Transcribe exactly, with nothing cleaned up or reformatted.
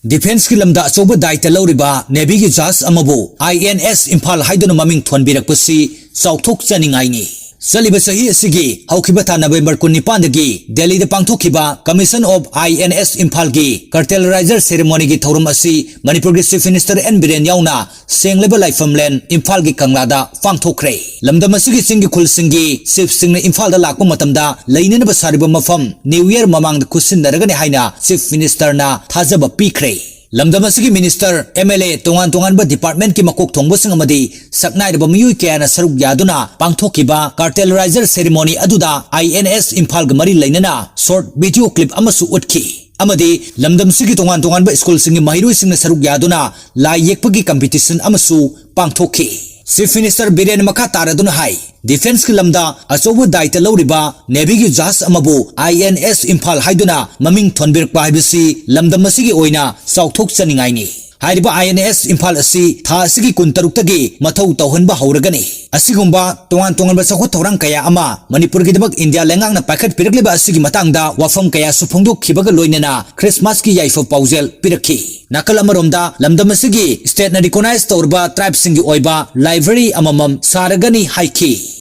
Defenceꯀꯤ ꯂꯝꯗ ꯑꯆꯧꯕ ꯗꯥꯏꯇ ꯂꯧꯔꯤꯕ Navyꯒꯤ ꯖꯍꯥꯖ ꯑꯃꯕꯨ I N S ꯏꯝꯐꯥꯜ ꯍꯥꯏꯗꯨꯅ ꯃꯃꯤꯡ ꯊꯣꯟꯕꯤꯔꯛꯄꯁꯤ ꯆꯥꯎꯊꯣꯛꯆꯅꯤꯡꯉꯥꯏꯅꯤ꯫ ꯆꯠꯂꯤꯕ ꯆꯍꯤ ꯑꯁꯤꯒꯤ ꯍꯧꯈꯤꯕ ꯊꯥ ꯅꯕꯦꯝꯕꯔ ꯀꯨꯟꯅꯤꯄꯥꯟꯗꯒꯤ ꯗꯦꯜꯂꯤꯗ ꯄꯥꯡꯊꯣꯛꯈꯤꯕ Commission of I N S ꯏꯝꯐꯥꯜꯒꯤ Cartelizer Ceremonyꯒꯤ ꯊꯧꯔꯝ ꯑꯁꯤ ꯃꯅꯤꯄꯨꯔꯒꯤ Chief Minister N ꯕꯤꯔꯦꯟ ꯌꯥꯎꯅ ꯁꯦꯡꯂꯕ ꯂꯥꯏꯐꯝꯂꯦꯟ ꯏꯝꯐꯥꯜꯒꯤ ꯀꯪꯂꯥꯗ ꯄꯥꯡꯊꯣꯛꯈ꯭ꯔꯦ꯫ ꯂꯝꯗꯝ ꯑꯁꯤꯒꯤ ꯆꯤꯡꯒꯤ ꯈꯨꯜꯁꯤꯡꯒꯤ chiefꯁꯤꯡꯅ ꯏꯝꯐꯥꯜꯗ ꯂꯥꯛꯄ ꯃꯇꯝꯗ ꯂꯩꯅꯅꯕ ꯁꯥꯔꯤꯕ ꯃꯐꯝ New Year ꯃꯃꯥꯡꯗ ꯈꯨꯠꯁꯤꯟꯅꯔꯒꯅꯤ ꯍꯥꯏꯅ Chief Ministerꯅ ꯊꯥꯖꯕ ꯄꯤꯈ꯭ꯔꯦ꯫ ꯂꯝꯗꯝ ꯑꯁꯤꯒꯤ minister, M L A, ꯇꯣꯉꯥꯟ ꯇꯣꯉꯥꯟꯕ departmentꯀꯤ ꯃꯀꯣꯛ ꯊꯣꯡꯕꯁꯤꯡ ꯑꯃꯗꯤ ꯁꯛꯅꯥꯏꯔꯕ ꯃꯤꯑꯣꯏ ꯀꯌꯥꯅ ꯁꯔꯨꯛ ꯌꯥꯗꯨꯅ ꯄꯥꯡꯊꯣꯛꯈꯤꯕ Cartelizer Ceremony ꯑꯗꯨꯗ I N S ꯏꯝꯐꯥꯜꯒ ꯃꯔꯤ ꯂꯩꯅꯅ short video clip ꯑꯃꯁꯨ ꯎꯠꯈꯤ꯫ ꯑꯃꯗꯤ ꯂꯝꯗꯝꯁꯤꯒꯤ ꯇꯣꯉꯥꯟ ꯇꯣꯉꯥꯟꯕ schoolꯁꯤꯡꯒꯤ ꯃꯍꯩꯔꯣꯏꯁꯤꯡꯅ ꯁꯔꯨꯛ ꯌꯥꯗꯨꯅ ꯂꯥꯏ ꯌꯦꯛꯄꯒꯤ competition ꯑꯃꯁꯨ ꯄꯥꯡꯊꯣꯛꯈꯤ꯫ Chief Minister ꯕꯤꯔꯦꯟ ꯃꯈꯥ ꯇꯥꯔꯗꯨꯅ ꯍꯥꯏ, Defenceꯀꯤ ꯂꯝꯗ ꯑꯆꯧꯕ ꯗꯥꯏꯇ ꯂꯧꯔꯤꯕ Navyꯒꯤ ꯖꯍꯥꯖ ꯑꯃꯕꯨ I N S ꯏꯝꯐꯥꯜ ꯍꯥꯏꯗꯨꯅ ꯃꯃꯤꯡ ꯊꯣꯟꯕꯤꯔꯛꯄ ꯍꯥꯏꯕꯁꯤ ꯂꯝꯗꯝ ꯑꯁꯤꯒꯤ ꯑꯣꯏꯅ ꯆꯥꯎꯊꯣꯛꯆꯅꯤꯡꯉꯥꯏꯅꯤ꯫ ꯍꯥꯏꯔꯤꯕ I N S ꯏꯝꯐꯥꯜ ꯑꯁꯤ ꯊꯥ ꯑꯁꯤꯒꯤ ꯀꯨꯟꯇꯔꯨꯛꯇꯒꯤ ꯃꯊꯧ ꯇꯧꯍꯟꯕ ꯍꯧꯔꯒꯅꯤ꯫ ꯑꯁꯤꯒꯨꯝꯕ ꯇꯣꯉꯥꯟ ꯇꯣꯉꯥꯟꯕ ꯆꯥꯎꯈꯠ ꯊꯧꯔꯥꯡ ꯀꯌꯥ ꯑꯃ ꯃꯅꯤꯄꯨꯔꯒꯤꯗꯃꯛ ꯏꯟꯗꯤꯌꯥ ꯂꯩꯉꯥꯛꯅ ꯄꯥꯏꯈꯠꯄꯤꯔꯛꯂꯤꯕ ꯑꯁꯤꯒꯤ ꯃꯇꯥꯡꯗ ꯋꯥꯐꯝ ꯀꯌꯥꯁꯨ ꯐꯣꯡꯗꯣꯛꯈꯤꯕꯒ ꯂꯣꯏꯅꯅ Christmasꯀꯤ ꯌꯥꯏꯐ ꯄꯥꯎꯖꯦꯜ ꯄꯤꯔꯛꯈꯤ꯫ ꯅꯥꯀꯜ ꯑꯃꯔꯣꯝꯗ, ꯂꯝꯗꯝ ꯑꯁꯤꯒꯤ stateꯅ recognize ꯇꯧꯔꯕ tribeꯁꯤꯡꯒꯤ ꯑꯣꯏꯕ library ꯑꯃꯃꯝ ꯁꯥꯔꯒꯅꯤ ꯍꯥꯏꯈꯤ꯫